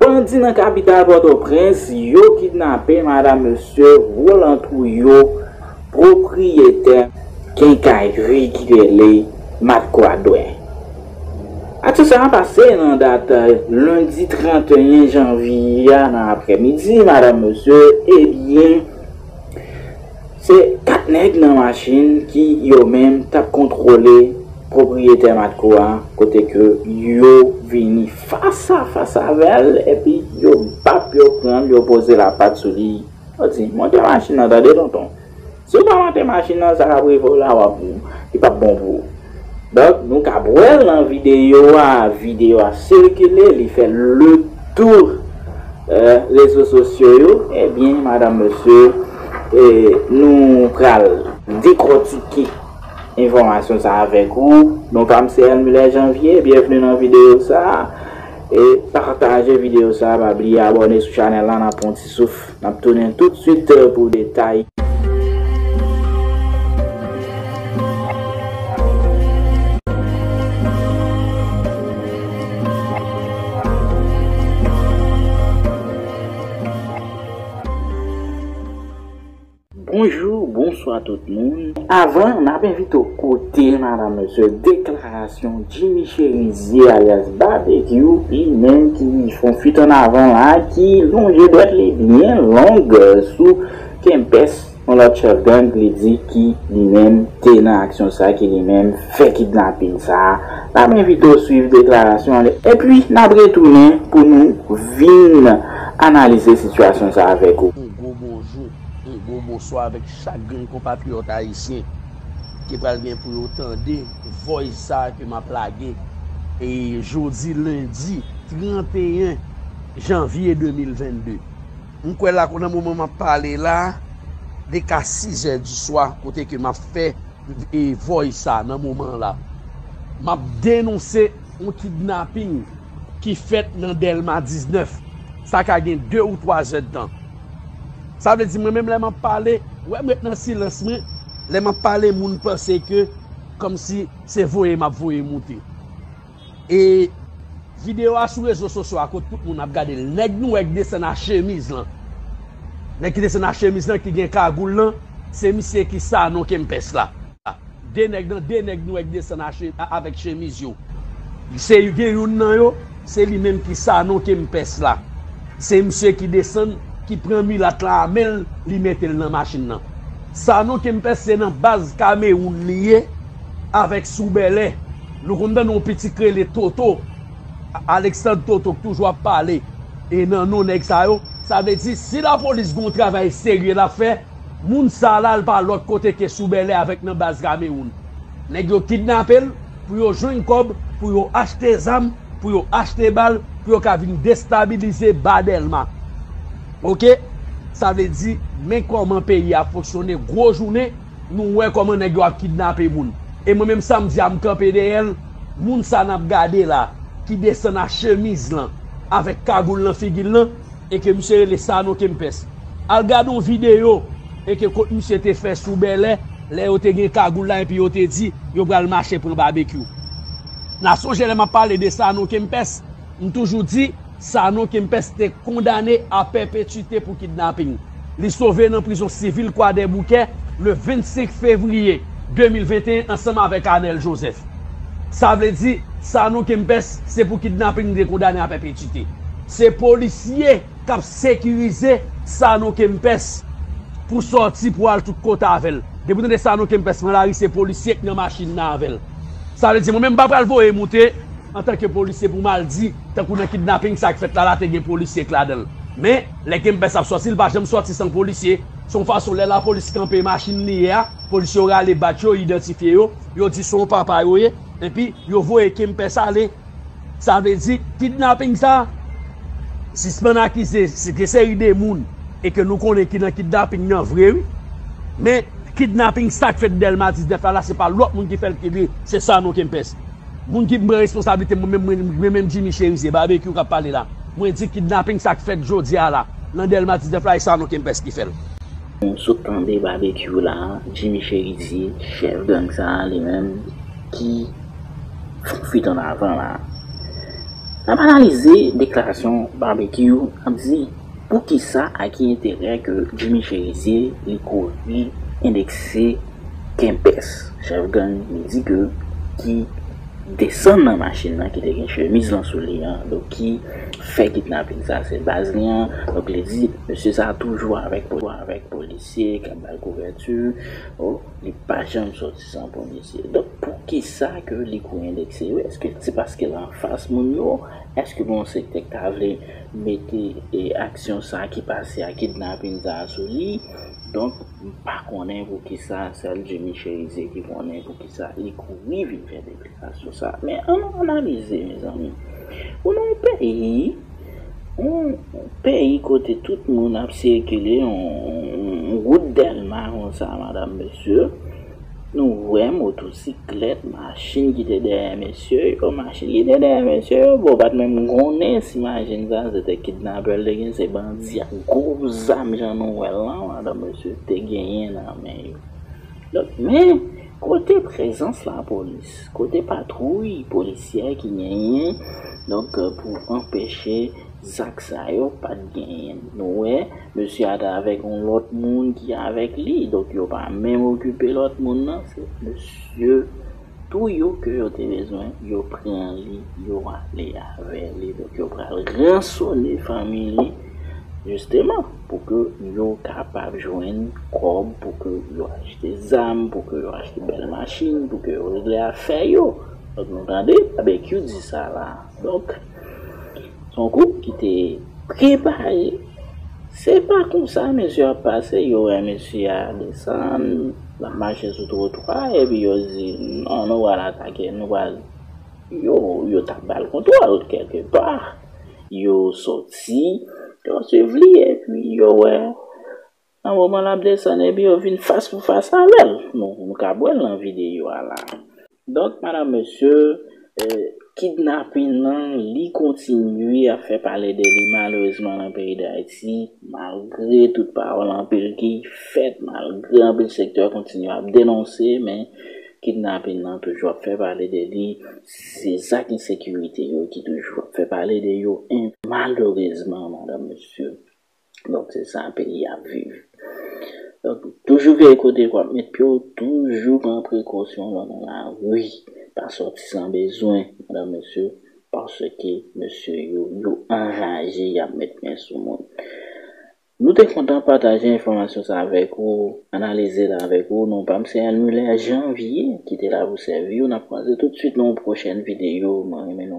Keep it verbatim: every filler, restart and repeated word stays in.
Bandi nan kapital Pòtoprens yo kidnape madanm mesye Roland Trouillot, pwopriyetè kenkayri ki rele Matkwadwen. Aksyon sa a pase nan dat lendi trannteyen janvye a nan aprèmidi, madanm mesye, ebyen, se kat nèg nan machin ki yo menm t ap kontwole pwopriyetè Matko a, kote ke yo vini fas a fas avè l, epi yo bap, yo pran l, yo poze lapat sou li. Yo di, "Monte machin nan, tande, tonton. Si w pa monte machin nan, sa k ap rive w la, w ap, li p ap bon pou ou." Donk, nou kab wè l nan videyo a, videyo a sikile, li fè le tou, eh, rezo sosyo yo. Ebyen, madanm, mesye, eh, nou pral dekòtike enfòmasyon sa avèk ou. Non pa m se Elmiller Janvier, byenvni nan videyo sa. E pataje videyo sa, pa bliye abòne sou chanèl la, n ap pran yon ti souf. N ap tounen tout swit, eh, pou detay. Bonjou, bonswa tout moun. Avan, n ap envite w koute, madanm, mesye, deklarasyon Jimmy Chérizier alyas Babekyou, li menm ki fè yon fuit an avan la, ki lonje dwèt li byen long sou Kempès, yon lòt chèf gang, li di ki li menm te nan aksyon sa, ki li menm fè kidnaping sa. N ap envite w swiv deklarasyon an, epi n ap retounen pou nou vin analize sitiyasyon sa avèk ou. Yon gwo bonjou, yon gwo bonswa avèk chak grenn konpatriyòt ayisyen ki pral gen pou yo tande voice sa ke m ap lage. E jodi lendi trannteyen janvye de mil vennde. M kwè la, nan moman m ap pale la, li ka sizè di swa, kote ke m ap fè e voice sa nan moman la. M ap denonse yon kidnaping ki fèt nan Dèlma diznèf. Sa ka gen de ou twa zèdtan. Sa vle di, mwen menm, lè m ap pale, wè m ret nan silans mwen, lè m ap pale, moun panse ke kòmsi se voye m ap voye moute. E videyo a sou rezo sosyo a, kot tout moun ap gade l. Nèg nou wè k desann a chemiz lan. Nèg ki desann a chemiz lan, ki gen kagoul lan, se misye ki Sanon Kempès la. De nèg nan, de nèg nou wè k desann a che-, a-, avèk chemiz yo. Se gen youn nan yo, se li menm ki Sanon Kempès la. Se misye ki desann, ki pran milat la a men l, li mete l nan machin nan. Sanon Kempès se nan baz Kamewoun li ye, avèk Sou Bèlè. Nou konn tande yon pitit k rele Toto. Alexandre Toto k toujou ap pale e nan non nèg sa yo. Sa vle di, si lapolis gen yon travay serye l ap fè, moun sa la, l pa lòt kote ke Sou Bèlè avèk nan baz Kamewoun. Nèg yo kidnape l pou yo jwenn kòb, pou yo achte zam, pou yo achte bal, pou yo ka vin destabilize ba Dèlma. Oke? Sa vle di, men kòman peyi a fonksyone, gwo jounen, nou wè kòman nèg yo ap kidnape moun. E mwen menm, samdi a, m kanpe dèyè l, moun sa n ap gade la, ki desann a chemiz lan, avèk kagoul nan figi l lan, e ke misye rele Sanon Kempès. Al gade yon videyo, e ke kot misye te fè Sou Bèlè, lè yo te gen kagoul la, epi yo te di, yo pral mache pran Babekyou. N a sonje lè m ap pale de Sanon Kempès, m toujou di, Sanon Kempès te kondane a pèpetite pou kidnaping. Li sove nan prizon sivil Kwadèboukè le vennsenk fevriye de mil venteyen ansanm avèk Anèl Jozèf. Sa vle di, Sanon Kempès se pou kidnaping li te kondane a pèpetite. Se polisye k ap sekirize Sanon Kempès pou sòti pou al tout kote avè l. Depi w tande Sanon Kempès pran lari, se polisye k nan machin nan avè l. Sa vle di, mwen menm, m pa pral voye moute antanke polisye pou m al di, tankou nan kidnaping sa k fèt la, la te gen polisye k ladan l. Men, lè Kempès ap sòti, l pa janm sòti san polisye. Se yon fason, lè lapolis kanpe machin li ye a, polisye yo rale badj yo, idantifye yo, yo di se yon papa yo ye, epi yo voye Kempès ale. Sa vle di, kidnaping sa, sispann akize se de seri de moun e ke nou konnen ki nan kidnaping nan vre, wi. Men, kidnaping sa k fèt Dèlma diznèf la, la, se pa lòt moun ki fè l ki li, se Sanon Kempès. Moun ki pran responsablite, mwen menm, mwen, mwen menm Jimmy Chérizier, Babekyou k ap pale la. Mwen di kidnaping sa k fèt jodi a la, nan Dèlma diznèf la, e Sanon Kempès ki fè l. Nou sot tande Babekyou la, Jimmy Chérizier, chèf gang sa a, li menm, ki fè yon fuit an avan la. N ap analize deklarasyon Barbecue, n ap di poukisa, a ki enterè ke Jimmy Chérizier li kouri endekse Kempès. Chèf gang li di ke ki desann nan machin nan ki te gen chemiz lan sou li an, donk ki fè kidnapin sa se baz li an. Donk li di mesye sa toujou avèk avèk polisye k ap ba l kouvèti. Oh, li pa janm sòti san polisye. Donk poukisa ke li kouri endekse yo? Èske se paske l anfas moun yo? Èske gon sektè k ta vle mete e aksyon sa ki pase a, kidnapin sa sou li? Donk m pa konnen poukisa sèl Jimmy Chérizier ki konnen poukisa li kouri vin fè deklarasyon sa. Men ann analize, mezanmi. Ou nan yon peyi, yon peyi kote tout moun ap sikile yon, yon, yon wout Dèlma konsa, madanm, mesye. Nou wè motosiklèt, machin ki te dèyè mesye yo, machin ki te dèyè mesye yo, bon, pa t menm konnen si machin sa se te kidnapè l te gen, se bandi ak gwo zam jan nou wè l lan, madanm, mesye, te genyen nan men yo. Donk, men, kote prezans lapolis, kote patwouy polisyè ki genyen, donk, pou anpeche zak sa yo pa t genyen. Nou wè, mesye a t avèk yon lòt moun ki avèk li, donk yo pa menm okipe lòt moun nan, se mesye tou yo ke yo te bezwen, yo pran li, yo ale avè li, donk yo pral ransone fanmi li, jisteman, pou ke yo kapab jwenn kòb, pou ke yo achte zam, pou ke yo achte bèl machin, pou ke yo regle afè yo. Donk, nou tande, Barbecue di sa la. Donk, se yon gwoup ki te prepare. Se pa konsa mesye ap pase, yo wè mesye a desann, l ap mache sou twotwa, epi yo di, non, nou pral atake, nou pral, yo, yo t ap ba l kontwòl, kèlkepa. Yo sòti, yo swiv li, epi yo wè, nan moman l ap desann, epi yo vin fas pou fas avè l. Nou, nou ka wè l nan videyo a la. Donk, madanm, mesye, eh, kidnapin nan, li kontinye ap fè pale de li, malerezman, nan peyi Dayiti, malgre tout pawòl anpil ki fèt, malgre anpil sektè kontinye ap denonse, men kidnapin nan toujou ap fè pale de li. Se zak ensekirite yo ki toujou ap fè pale de yo, en, malerezman, madanm, mesye. Donk, se sa peyi a ap viv. Donk, toujou veye kote w ap met pye w, toujou pran prekosyon lè w nan lari. Pa sòti san bezwen, madanm, mesye, paske mesye yo, yo anraje, y ap met men sou moun. Nou te kontan pataje enfòmasyon sa avèk ou, analize l avèk ou. Non pa m se Elmuller Janvier ki te la pou sèvi w. N ap kwaze toutswit nan yon pwochèn videyo. Mwen renmen nou.